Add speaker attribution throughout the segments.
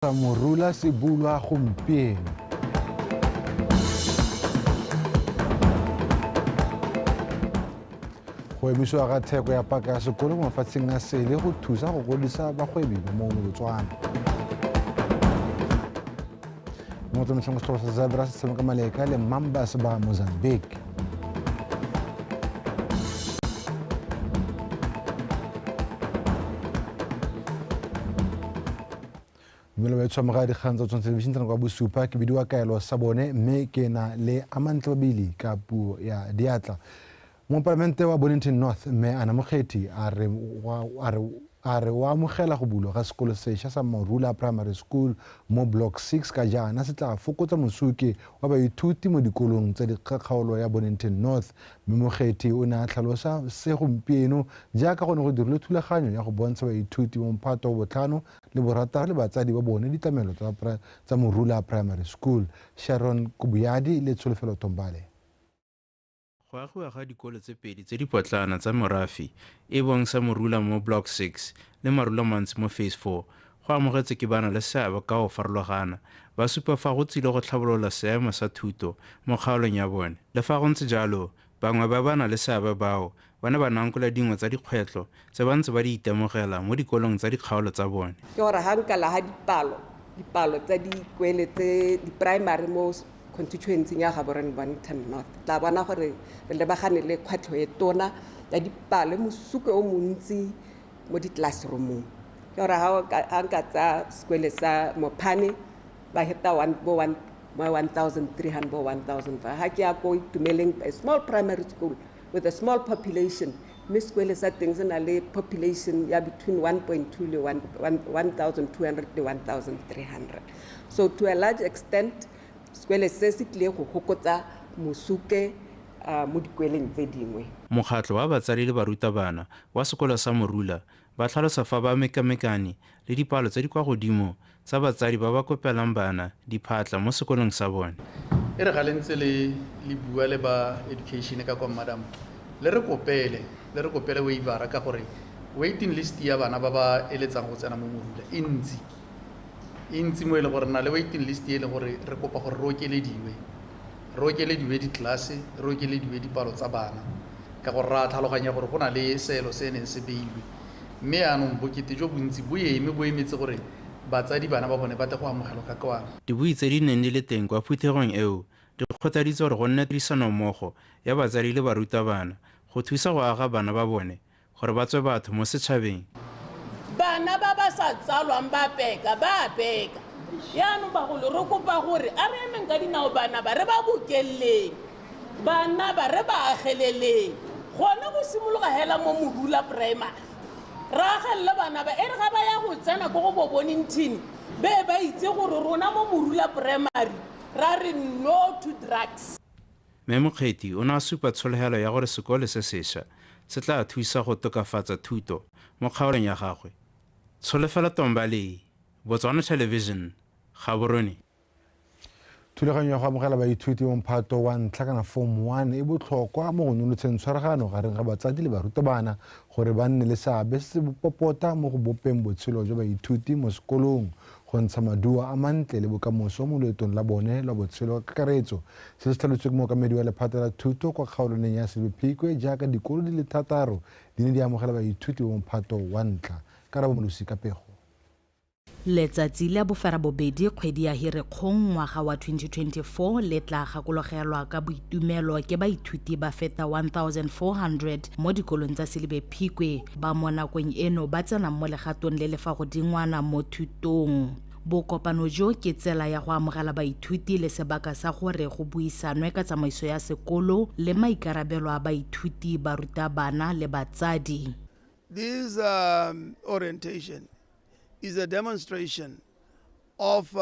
Speaker 1: Sa Morula se bulwa gompieno. Go emisiwa ga theko ya paka ya sekolo mo mafatsheng a sele go thusa go godisa bagwebi ba mo Botswana. Mo tsamaisong setlhopha sa Zebra se tshameka maleka le Mambas ba Mozambique. Dumela ba tshwamega dikgang tsa Tswana Television tsena kwa bosupa ke bidiwa Kaelo sa bone mme ke na le Amantle Babili ka puo ya diatla. Mopalamente wa Bonnington North mme Anna Mokgethi a re o amogela go bulwa ga sekolo sešwa sa Morula Primary School mo Block 6 ka jaana se tla fokotsa mosuke wa baithuti mo dikolong tsa dikgaolo ya Bonnington North. Mme Mokgethi o ne a tlhalosa se gompieno jaaka go ne go dirilwe thulaganyo ya go bontsha baithuti mo mophato wa botlhano le borataro le batsadi ba bone ditlamelo tsa Morula Primary School. Sharon Kobuyadi le Tsholofelo Tombale.
Speaker 2: Go agiwa ga dikolo tse pedi tse di potlana tsa morafe e bong sa Morula mo Block 6 le Marula Mantsi mo Phase 4 go amogetswe ke bana le seabe ka go farologana, ba supa fa go tsile go tlhabolola seemo sa thuto mo kgaolong ya bone. Le fa go ntse jalo, bangwe ba bana le seabe bao ba ne ba nankola dingwe tsa dikgwetlho tse ba ntse ba di itemogela mo dikolong tsa dikgaolo tsa bone.
Speaker 3: Ke gore ga nkala ga dipalo tsa dikwele tse di-primary mo constituency ya Gaborone Bonnington North tla bona gore re lebagane le kgwetlho e tona ya dipalo mosuke o montsi mo di-classroomong. Ke gore ga nka tsa sekwele sa Mophane ba heta bo 1,300 bo 1,500. Ga ke ya ko Itumeleng, a small primary school with a small population, mme sekwele sa teng se na le population ya between 1.2 le 1,200 le 1,300. So to a large extent sekwele se se tlile go fokotsa mosuke mo dikweleng tse dingwe.
Speaker 2: Mokgatlho wa batsadi le barutabana wa sekolo sa Morula ba tlhalosa fa ba mekamekane le dipalo tse di kwa godimo tsa batsadi ba ba kopelang bana diphatla mo sekolong sa bone.
Speaker 4: E re ga le ntse le bua le ba education ka kwa madam, le re kopele waiver ka gore waiting list ya bana ba ba eletsang go tsena mo Morula e ntsi. E ntsi mo e le gore na le waiting list e le gore re kopa gore re okelediwe ditlelase, re okelediwe dipalo tsa bana ka gore ra tlhaloganya gore go na le seelo se neng se beilwe, mme yaanong bokete jo bontsi bo eme bo emetse gore batsadi bana ba bone ba tle go amogelwa ka kwano.
Speaker 2: Dibui tse di neng di le teng kwa phuthegong eo di kgothaditse gore go nne tirisanommogo ya batsadi le barutabana go thusa go aga bana ba bone gore ba tswe batho mo setšhabeng.
Speaker 5: Bana ba ba sa tsalwang ba peka ba peka, yaanong bagolo re kopa gore a re emeng ka dinao bana ba re ba bokeleleng, bana ba re ba ageleleng. Gone go simologa hela mo Morula Primary, re agelele bana ba e re ga ba ya go tsena ko go bo Bonnington be ba itse gore rona mo Morula Primary ra re no to drugs.
Speaker 2: Mme Mokgethi o ne a supa tshologelo ya gore sekolo se sešwa se tla thusa go tokafatsa thuto mo kgaolong ya gagwe. Tsholofelo Tombale, Botswana Television, Gaborone.
Speaker 1: Thulaganyo ya go amogela baithuti mo mphato wa ntlha kana Form 1 e botlhokwa mo go nonotsheng tshwaragano gareng ga batsadi le barutabana gore ba nne le seabe se se popota mo go bopeng botshelo jwa baithuti mo sekolong, go ntsha maduo a mantle le bokamoso mo loetong la bone lwa botshelo ka kakaretso. Se se tlhalotswe ke mookamedi wa lephata la thuto kwa kgaolong ya Selebi Phikwe jaaka dikolo di le 6 di ne di amogela baithuti mo mphato wa ntlha. Karabo Molosi ka pego.
Speaker 6: Letsatsi la boferabobedi kgwedi ya Hirikgong ngwaga wa 2024 le tla gakologelwa ka boitumelo ke baithuti ba feta 1400 mo dikolong tsa Selebi Phikwe ba mo nakong eno ba tsenang mo legatong le le fa godingwana mo thutong. Bokopano jo ke tsela ya go amogela baithuti le sebaka sa gore go buisanwe ka tsamaiso ya sekolo le maikarabelo a baithuti, barutabana le batsadi.
Speaker 7: This orientation is a demonstration of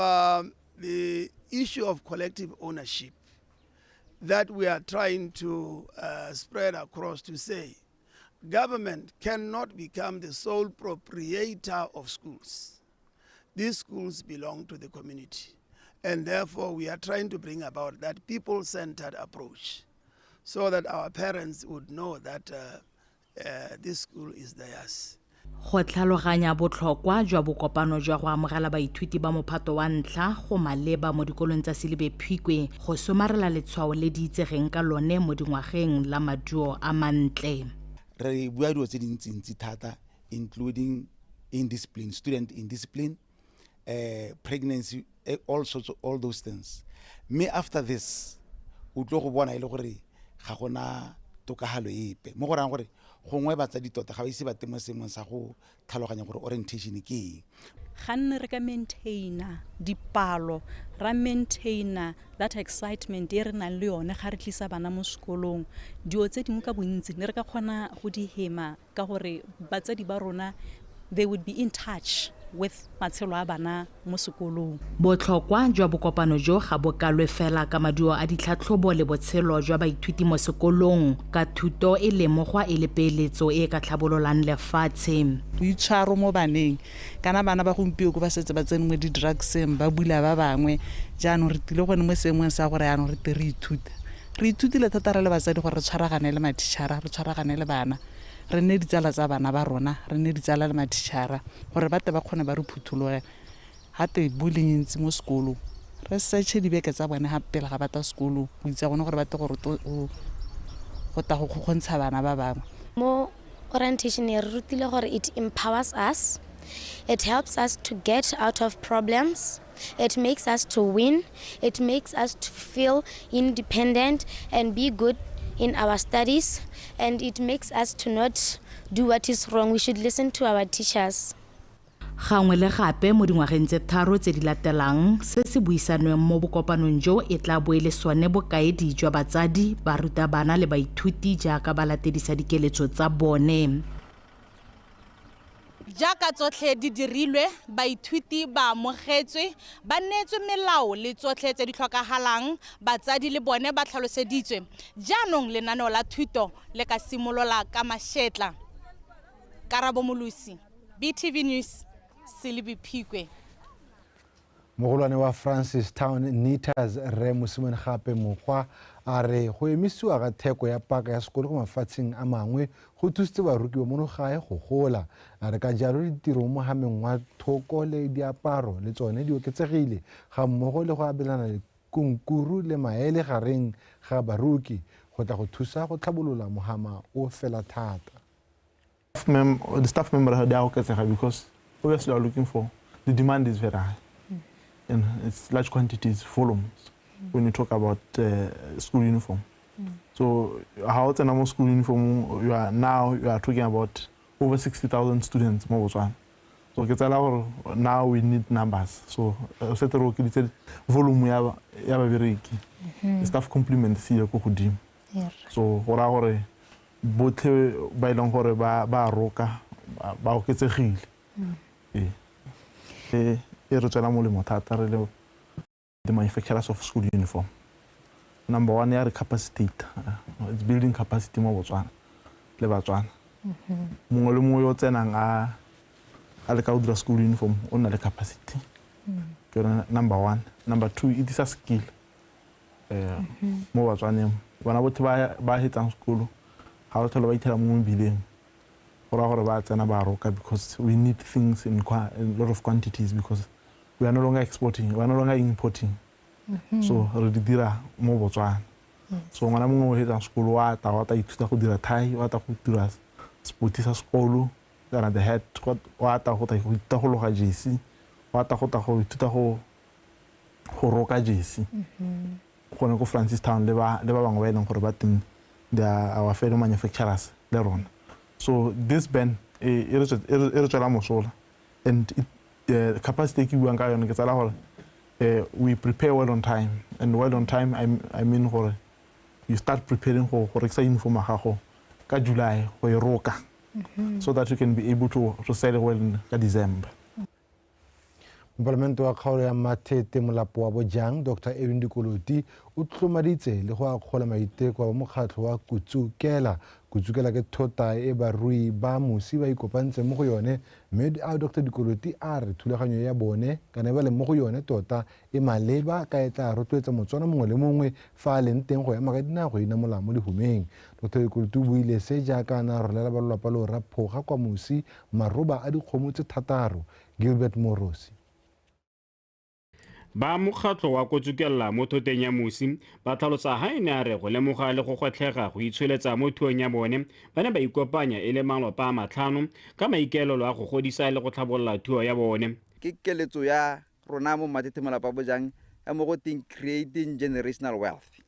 Speaker 7: the issue of collective ownership that we are trying to spread across to say government cannot become the sole proprietor of schools. These schools belong to the community, and therefore we are trying to bring about that people-centered approach so that our parents would know that this school is theirs.
Speaker 6: Go tlhaloganya botlhokwa jwa bokopano jwa go amogela baithuti ba mophato wa ntlha go maleba mo dikolong tsa Selebi Phikwe go somarela letshwao le di itsegeng ka lone mo dingwageng la maduo a mantle.
Speaker 8: Re bua dilo tse dintsintsi thata, including indiscipline, student indiscipline, pregnancy, all sorts of, all those things. Mme after this o tlo go bona e le gore ga gona tokagalo epe, mo go rayang gore gongwe batsadi tota ga ba ise ba teng mo seemong sa go tlhaloganya gore orientation ke eng.
Speaker 9: Ga nne re ka maintaina dipalo, ra maintaina that excitement e re nang le yone ga re tlisa bana mo sekolong, dilo tse dingwe ka bontsi ne re ka kgona go di hema ka gore batsadi ba rona they would be in touch with matshelo a bana mo sekolong.
Speaker 6: Botlhokwa jwa bokopano jo ga bo kalwe fela ka maduo a ditlhatlhobo le botshelo jwa baithuti mo sekolong, ka thuto e lemogwa e le peeletso e ka tlhabololang lefatshe.
Speaker 10: Boitshwaro mo baneng, kana bana ba gompieno ba setse ba tsene mo di-drugseng, ba bula ba bangwe, jaanong re tlile gone mo seemong sa gore jaanong re te re ithuta. Re ithutile thata re le batsadi gore re tshwaragane le mathichara, re tshwaragane le bana, re nne ditsala tsa bana ba rona, re nne ditsala le mathichara gore ba tle ba kgone ba re phuthologe. Gape bullying e ntsi mo sekolong, re search-e dibeke tsa bone ga pele ga ba tla sekolong go itse gone gore ba tle go tla go kgokgontsha bana ba bangwe.
Speaker 11: Mo orientation e re rutile gore it empowers us, it helps us to get out of problems, it makes us to win, it makes us to feel independent and be good in our studies, and it makes us to not do what is wrong. We should listen to our teachers.
Speaker 6: Gangwe le gape mo dingwageng tse 3 tse di latelang, se se buisanweng mo bokopanong jo e tla bo e le sone bokaedi jwa batsadi, barutabana le baithuti jaaka ba latedisa dikeletso tsa bone.
Speaker 12: Jaaka tsotlhe di dirilwe, baithuti ba amogetswe, ba neetswe melao le tsotlhe tse di tlhokagalang, batsadi le bone ba tlhaloseditswe. Jaanong lenaneo la thuto le ka simolola ka mašetla. Karabo Molusi, BTV News, Selebi Phikwe.
Speaker 1: Mogolwane wa Francistown Knitters Rre Mosimane Gape Mokgwa a re go emisiwa ga theko ya paka ya sekolo ko mafatsheng a mangwe go thusitse baruki ba mono gae go gola. A re ka jalo ditiro mo mohameng wa thoko le diaparo le tsone di oketsegile, ga mmogo le go abelana kunkuru le maele gareng ga baruki go tla go thusa go tlhabolola mohama o fela thata.
Speaker 13: The staff member they are oketsega because obviously we are looking for the demand is very high. And it's large quantities, volumes, when you talk about school uniform. So how it's a normal school uniform, you are talking about over 60,000 students mo Botswana. So now we need numbers. So volume ya babereki. Staff complement si ya ko godimo. So go ra gore botlhe ba e leng gore ba roka ba oketsegile. E re tswela molemo thata re le the manufacturers of school uniform. Number one, ya re capacitate. It's building capacity mo Botswana le Batswana. Mongwe le mongwe yo tsenang a leka go dira school uniform o nna le capacity. Ke yone number one. Number two, it is a skill. Mo Batswaneng bana botlhe ba hetsang sekolo ga ba tlhole ba ithela mo mebileng. Go raya gore ba tsena ba roka because we need things in a lot of quantities because we are no longer exporting, we are no longer importing. So re di dira mo Botswana. So ngwana mongwe o hetsang sekolo wa tla ithuta go dira tie, wa tla go dira spoti sa sekolo, kana the hat, wa tla go ithuta go loga jersey, wa tla go ithuta go roka jersey. Gone ko Francistown le ba bangwe ba e leng gore ba teng, they are our fellow manufacturers le rona. So this ban e re tswela mosola, and it, capacity ke buang ka yone ke tsala gore we prepare well on time, and well on time I mean gore you start preparing go rekisa uniform ya gago ka July go e roka, so that you can be able to sell well in ka December.
Speaker 1: Mopalamente wa kgaolo ya Mathete Molapo wa Bojang Dr Edwin Dikoloti o tlomaditse le go akgola maiteko a mokgatlho wa Kutsukela Kutsukela ke thota e barui ba Mosi ba ikopantseng mo go yone, mme a Dr Dikoloti a re thulaganyo ya bone kana e ba leng mo go yone tota e maleba ka e tla rotloetsa Motswana mongwe le mongwe fa a leng teng go ema ka dinao go inamola mo lehumeng. Dr Dikoloti o buile se jaaka a ne a rolela ba lelapa loo Raphoga kwa Mosi maroba a dikgomo tse 6. Gilbert Morosi.
Speaker 14: Ba mokgatlho wa Kotsukella mo thoteng ya Mosi ba tlhalosa ha e ne a re go lemoga le go gwetlhega go itsholetsa mo thuong ya bone, ba ne ba ikopanya e le malapa a 5 ka maikaelelo a go godisa le go tlhabolola thuo ya bone.
Speaker 15: Ke keletso ya rona mo Matete Molapa Bojang ya mo go teng creating generational wealth.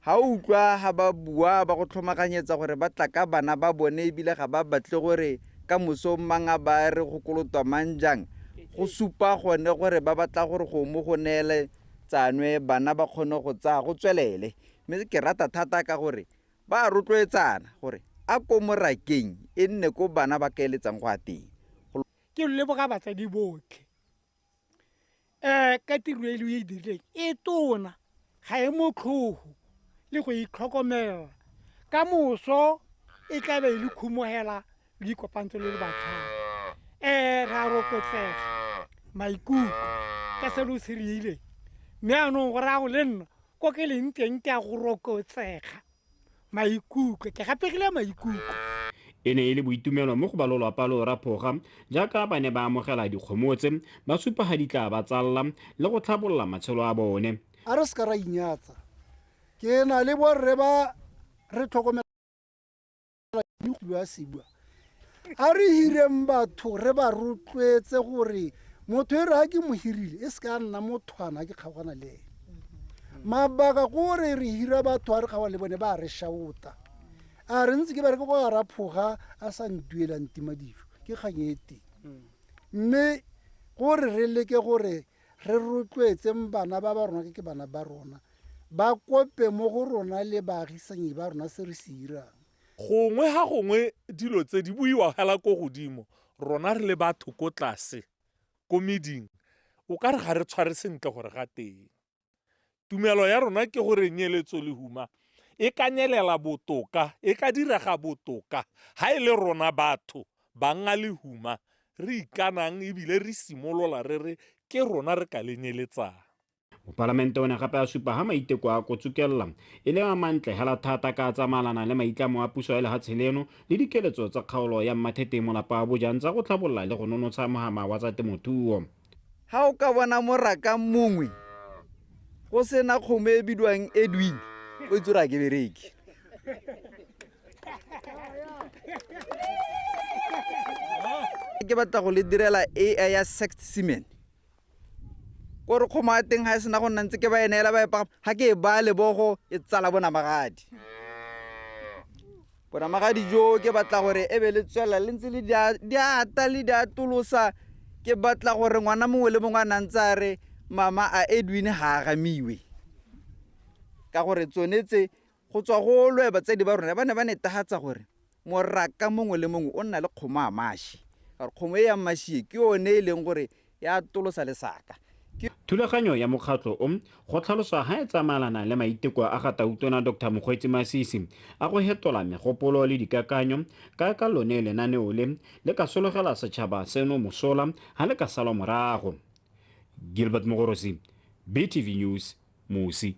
Speaker 15: Ha o utlwa ha ba bua ba go tlhomaganyetsa gore ba tla ka bana ba bone ebile ga ba batle gore ka moso mang a ba re go kolotwa mang jang, go supa gone gore ba batla gore go mo go neele tsanwe bana ba kgone go tsaya go tswelele. Mme ke rata thata ka gore ba rotloetsana gore a ko morakeng e nne ko bana ba kaeletsang go a teng.
Speaker 16: Ke leboga batsadi botlhe ka tiro e le e dirileng e tona, ga e motlhogo le go itlhokomela ka moso e tla be e le khumogela le ikopantse le batlhano. Ra rokotsega maikutlo ka selo se rile, mme anong go raya go le nna ko ke leng teng ke a go rokotsega maikutlo, ke gapegile maikutlo.
Speaker 14: E ne e le boitumelo mo go ba lelapa loo Raphoga jaaka ba ne ba amogela dikgomo tse ba supa ga di tla ba tsalla le go tlhabolola matshelo a bone.
Speaker 17: A re se ka ra inyatsa, ke na le borre ba re tlhokomela sebua, a re hireng batho re ba rotloetse gore motho e re ha ke mo hirile e se ka nna mothwana ke kgaogana le ene. Mabaka gore re hira batho a re kgaogana le bone ba re shaota, a re ntse ke bereke kwa Raphoga a sa ntuelang tima dijo, ke kgang e teng. Mme gore re leke gore re rotloetseng bana ba ba rona, ke bana ba rona ba kope mo go rona le baagisanyi ba rona se re se irang.
Speaker 18: Gongwe ga gongwe dilo tse di buiwa hela ko godimo, rona re le batho ko tlase ko meding o ka re ga re tshware sentle gore ga teng. Tumelo ya rona ke gore nyeletso lehuma e ka nyelela botoka, e ka direga botoka ha e le rona batho banga lehuma re ikanang ebile re simolola re re ke rona re ka le nyeletsang.
Speaker 14: Mopalamente o ne gape a supa ha maiteko a Kotsukella e le a mantle hela thata ka tsamaelana le maitlamo a puso ya lehatshe leno le dikeletso tsa kgaolo ya Mmathethe Molapa a Bojang tsa go tlhabolola le go nonotsha mohama wa tsa temothuo.
Speaker 15: Ha o ka bona moraka mongwe go sena kgomo e bidiwang Edwin, o itse gore a ke bereke. Ke batla go le direla AI ya sex semen. Gore kgomo ya teng ga e sena go nna ntse ke ba e neela ba e pagama, ga ke e baya lebogo e tsala bonamagadi. Bonamagadi jo ke batla gore e be le tswela le ntse le di ata le di atolosa. Ke batla gore ngwana mongwe le mongwe a nna ntse a re mama a Edwin ga a gamiwe, ka gore tsone tse go tswa go lwe batsadi ba rona ba ne ba netefatsa gore moraka mongwe le mongwe o nna le kgomo a mashi, ka gore kgomo e ya mashi ke yone e leng gore ya atolosa lesaka.
Speaker 14: Thulaganyo ya mokgatlho o go tlhalosa ha e tsamaelana le maiteko a ga Tautona Dr Mokgweetsi Masisi a go hetola megopolo le dikakanyo ka lone lenaneo le le ka sologela setšhaba seno mosola ha le ka salwa morago. Gilbert Mogorosi, BTV News, Mosi.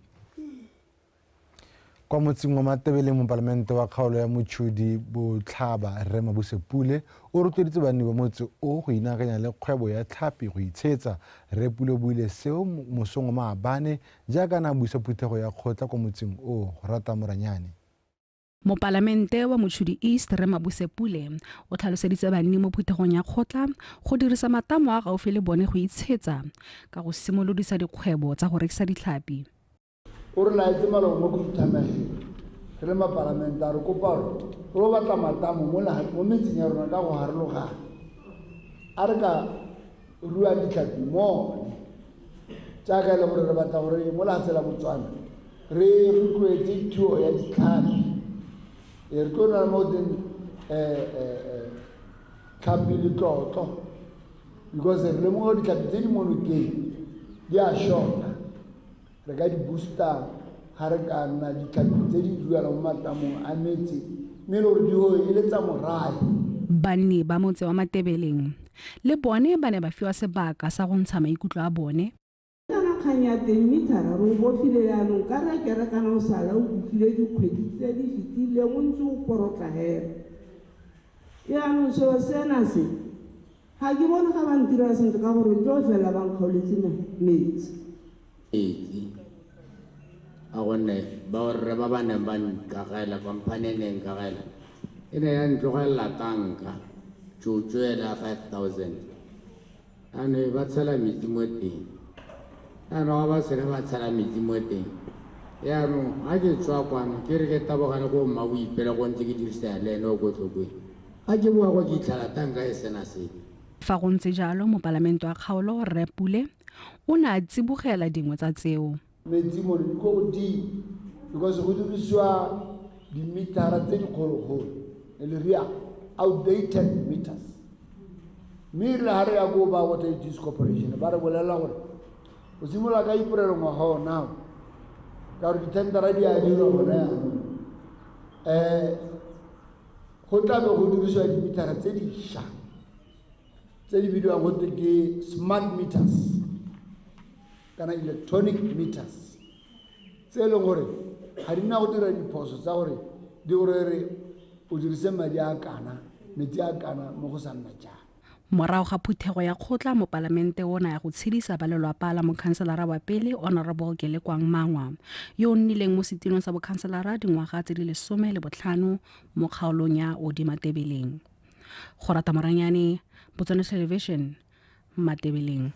Speaker 1: Kwa motseng wa Matebele, mopalamente wa kgaolo ya Mochudi Botlhaba Rre Mabuse Pule o rotloeditse banni ba motse o go inaakanya le kgwebo ya tlhapi go itshetsa. Rre Pule o buile seo mosong wa maabane jaaka a ne a buisa phuthego ya kgotla kwa motseng o go rata Moranyane.
Speaker 19: Mopalamente wa Mochudi East Rre Mabuse Pule o tlhaloseditse banni mo phuthegong ya kgotla go dirisa matamo a gaufi le bone go itshetsa ka go simolodisa dikgwebo tsa go rekisa ditlhapi.
Speaker 17: O re laetse maloba mo khuthamageng re le mapalamente a re kopa gore re batla matamo mo metseng ya rona ka go harologana, a re ka rua ditlhapi mone jaaka e le gore re batla gore mo lehatshe la Botswana re rotloetse thuo ya ditlhapi. Re tlo nna le mo teng tlhapi letlotlo, because re lemoga ditlhapi tse di mo nokeng di a short-a. Re ka di booster ga re ka nna ditlhapi tse di duelang mo matamong a metse
Speaker 20: Mme le gore di e le tsa morae.
Speaker 19: Banni ba motse wa Matebeleng le bone ba ne ba fiwa sebaka sa go ntsha maikutlo a bone.
Speaker 21: Kana kgang ya teng metara re o bofile jaanong ka re kere kana o sala o bofile dikgwedi tse di fetileng o ntse o porotla hela. Jaanong seo sena se ga ke bone ga ba ntira sentle ka gore tlo fela ba nkgaoletse metsi.
Speaker 22: Metsi a gonne borre ba ba neng ba nkagela company e neng nkagela e ne ya ntlogelela tanka tšotšo ela 5000 jaanong ba tshela metsi mo teng. Jaanong ga ba sene ba tshela metsi mo teng jaanong ga ke tswa kwano ke re ke tabogane ko mma Boipele go ntse ke dirisa le ene o ko Tlokwe ga ke boa kwa ke itlhela tanka e sena sepe.
Speaker 19: Fa go ntse jalo mopalamente wa kgaolo Rre Pule o ne a tsibogela dingwe tsa tseo.
Speaker 20: Metsi mo di ko godimo because go dirisiwa dimetara tse dikgologolo le ria outdated meters. Mme re ha re ya ko ba Water Utilities Corporation ba re bolelela gore o simolola ka Iporelo ngwaga onao ka gore dithendera di a dirwa gone jaanong. Go tlabe go dirisiwa dimetara tse dišwa tse di bidiwang gote ke smart meters kana electronic meters tse e leng gore ga di nna go dira diphoso tsa gore di gore re o dirise madi a kana metsi a kana mo go sa nna jang.
Speaker 19: Morago ga phuthego ya kgotla mopalamente o ne ya go tshedisa ba lelwapa la mokhanselara wa pele Honorable Kelekwang Mangwa yo o nnileng mo setilong sa bokhanselara dingwaga tse di 15 mo kgaolong ya Odi Matebeleng. Go rata Moranyane, Botswana Television, Matebeleng.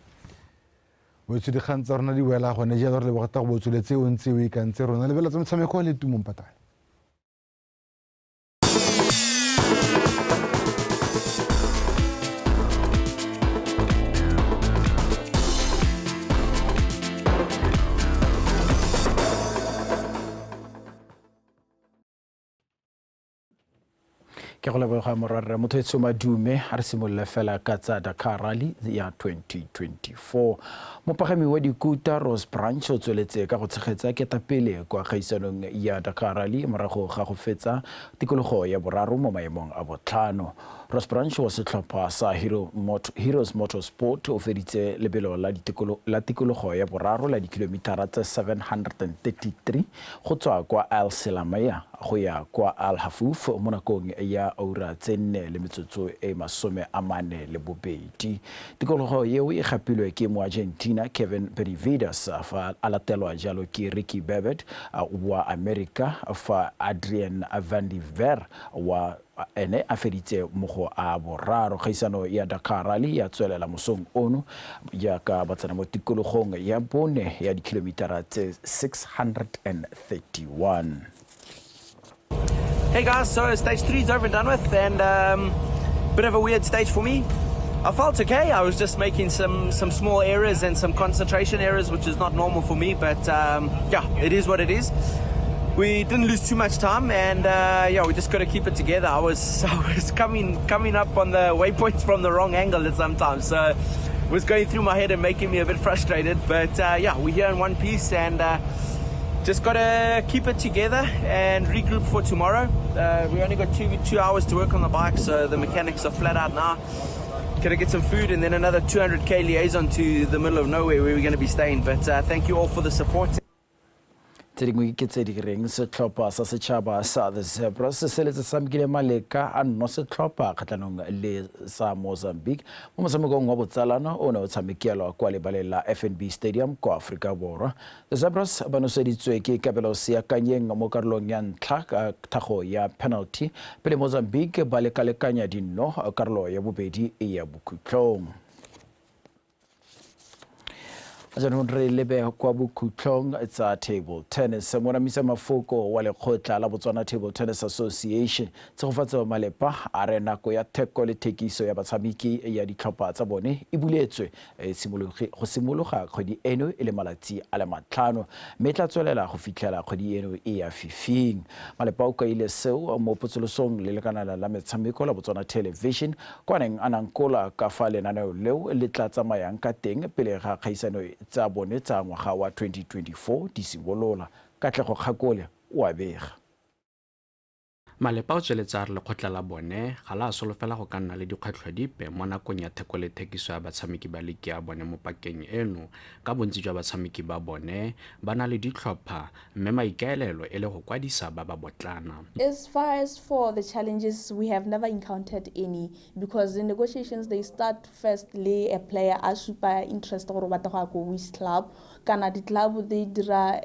Speaker 1: Botsho dikgang tsa rona di wela gone jalo re leboga go botsholetse o ntse o ikantse rona lebeletsa motshameko le Tumong Patane.
Speaker 23: Ke go leboga morwarre motho etsho madume a re simolola fela ka tsa Dakar Rally ya 2024. Mopagami wa dikuta Rose Branch o tsweletse ka go tshegetsa ketapele kwa kgaisanong ya Dakar Rally morago ga go fetsa tikologo ya boraro mo maemong a botlhano. Rose Branch wa setlhopha sa Heroes Motorsport o feditse lebelo la tikologo ya boraro la dikilomitara tse 733 go tswa kwa Al Selamaya go ya kwa Al Hafuf mo nakong ya ura tse 4 le metsotso e 42. Tikologo eo e gapilwe ke mo-Argentina Kevin Benavides fa a latelwa jalo ke Ricky Babbitt wa America fa Adrian Van de Ver wa ene a feditse mo go a boraro. Kgaisano ya Dakar Rally ya tswelela mosong ono jaaka ba tsena mo tikologong ya bone ya dikilomitara tse 631.
Speaker 24: Hey guys, so stage 3 is over and done with, and bit of a weird stage for me. I felt okay. I was just making some small errors and some concentration errors, which is not normal for me, but yeah, it is what it is. We didn't lose too much time, and yeah, we just got to keep it together. I was coming up on the waypoints from the wrong angle at sometimes, so it was going through my head and making me a bit frustrated. But yeah, we're here in one piece, and just got to keep it together and regroup for tomorrow. We only got two hours to work on the bike, so the mechanics are flat out now. Gotta get some food and then another 200k liaison to the middle of nowhere where we're going to be staying. But thank you all for the support.
Speaker 23: Tse dingwe ke tse di reng setlhopha sa setšhaba sa The Zebras se seletse samkile maleka a nno setlhopha kgatlhanong le sa Mozambique mo motshamekong wa botsalano o ne o tshamekelwa kwa lebaleng la FNB Stadium kwa Aforika Borwa. The Zebras ba noseditswe ke Kabelo Seakanyeng mo karolong ya ntlha ka thago ya penalty pele Mozambique ba lekalekanya dinno karolo ya bobedi e ya bokhutlong. Jaanong re lebe kwa bokhutlong tsa table tennis. Monamisa Mafoko wa lekgotla la Botswana Table Tennis Association Tshegofatso Malepa a re nako ya theko le thekiso ya batshameki ya ditlhopha tsa bone e buletswe go simologa kgwedi eno e le malatsi a le 5 mme tla tswelela go fitlhela kgwedi eno e ya fifing. Malepa o kaile seo mo potsolosong le lekanala la metshameko la Botswana Television kwa neng a nankola ka fa lenaneo leo le tla tsamayang ka teng pele ga kgaisano tsa bone tsa ngwaga wa 2024 di simolola. Katlego Kgakole o a bega.
Speaker 14: Malepa o tsweletse a re lekgotla la bone ga la solofela go ka nna le dikgwetlho dipe mo nakong ya theko le thekiso ya batshameki ba liki ya bone mo pakeng eno, ka bontsi jwa batshameki ba bone ba na le ditlhopha mme maikaelelo e le go kwadisa ba ba botlana.
Speaker 2: As far as for the challenges, we have never encountered any, because the negotiations, they start first le a player a supa interest gore o batla go ya ko which club, kana di-club they dira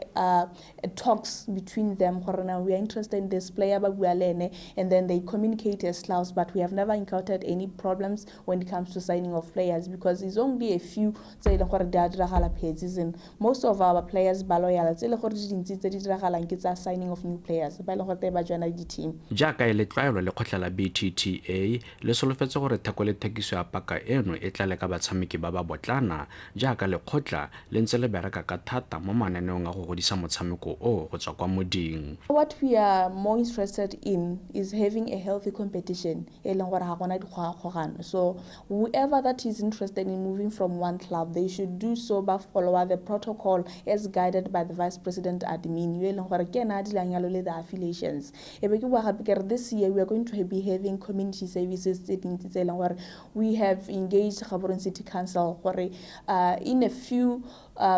Speaker 2: talks between them gore na we are interested in this player, ba bua le ene, and then they communicate as clubs. But we have never encountered any problems when it comes to signing of players, because it's only a few tse e leng gore di a diragala per season. Most of our players ba loyal, tse e leng gore di dintsi tse di diragalang ke tsa signing of new players ba e leng gore te ba joina di-team.
Speaker 14: Jaaka e le tlwaelo, lekgotla la BTTA le solofetse gore theko le thekiso ya paka eno e tla leka batshameki ba ba botlana, jaaka lekgotla le ntse le bereka ka thata mo mananeong a go godisa motshameko o go tswa kwa moding.
Speaker 2: What we are more interested in is having a healthy competition e leng gore ga gona dikgogakgogano. So whoever that is interested in moving from one club, they should do so ba follow the protocol as guided by the vice president admin, yo e leng gore ke ena a dilang yalo le the affiliations. E be ke bua gape ke re this year we are going to be having community services tse dintsi tse e leng gore we have engaged Gaborone City Council gore in a few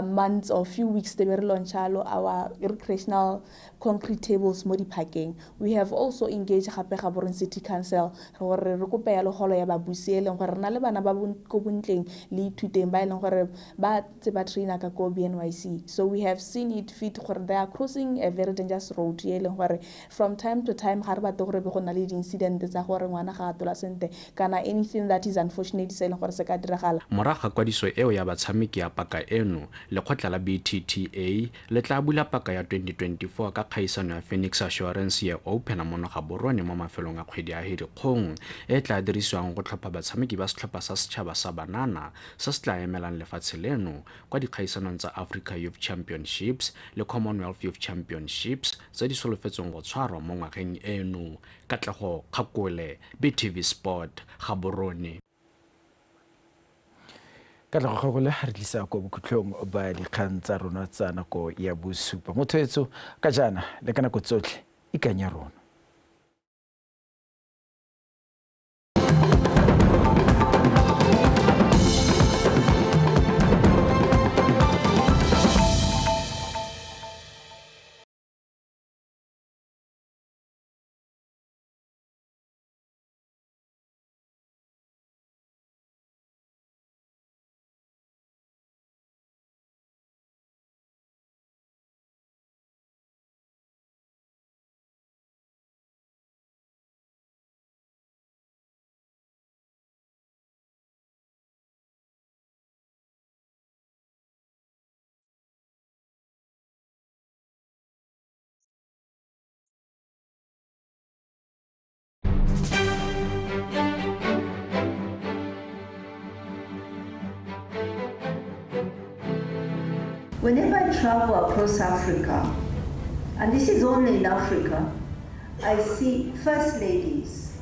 Speaker 2: months or few weeks te be re launcha lo our recreational concrete tables mo diphakeng. We have also engaged gape Gaborone City Council gore re kope yalo holo ya babusi e leng gore re na le bana ba ko bontleng le ithuteng ba e leng gore ba tse ba traina ka ko BNYC. So we have seen it fit gore they are crossing a very dangerous road e leng gore from time to time ga re batle gore be go na le di-incident tsa gore ngwana ga a tola sentle kana anything that is unfortunate se e leng gore se ka diragala.
Speaker 14: Morago ga kwadiso eo ya batshameki ya paka eno, lekgotla la BTTA le tla bula paka ya 2024 ka kgaisano ya Phoenix Assurance Year Open mono Gaborone mo mafelong a kgwedi ya Hirikgong, e tla dirisiwang go tlhopha batshameki ba setlhopha sa setšhaba sa banana se se tla emelang lefatshe leno kwa dikgaisanong tsa Africa Youth Championships le Commonwealth Youth Championships tse di solofetsweng go tshwarwa mo ngwageng eno. Katlego Kgakole, BTV Sport, Gaborone.
Speaker 23: Ka tlago re tlisa ko bokhutlong ba dikgang tsa rona tsa nako ya bosupa. Motho etso ka jaana le ka nako tsotlhe ikanya rona.
Speaker 3: Whenever I travel across Africa, and this is only in Africa, I see first ladies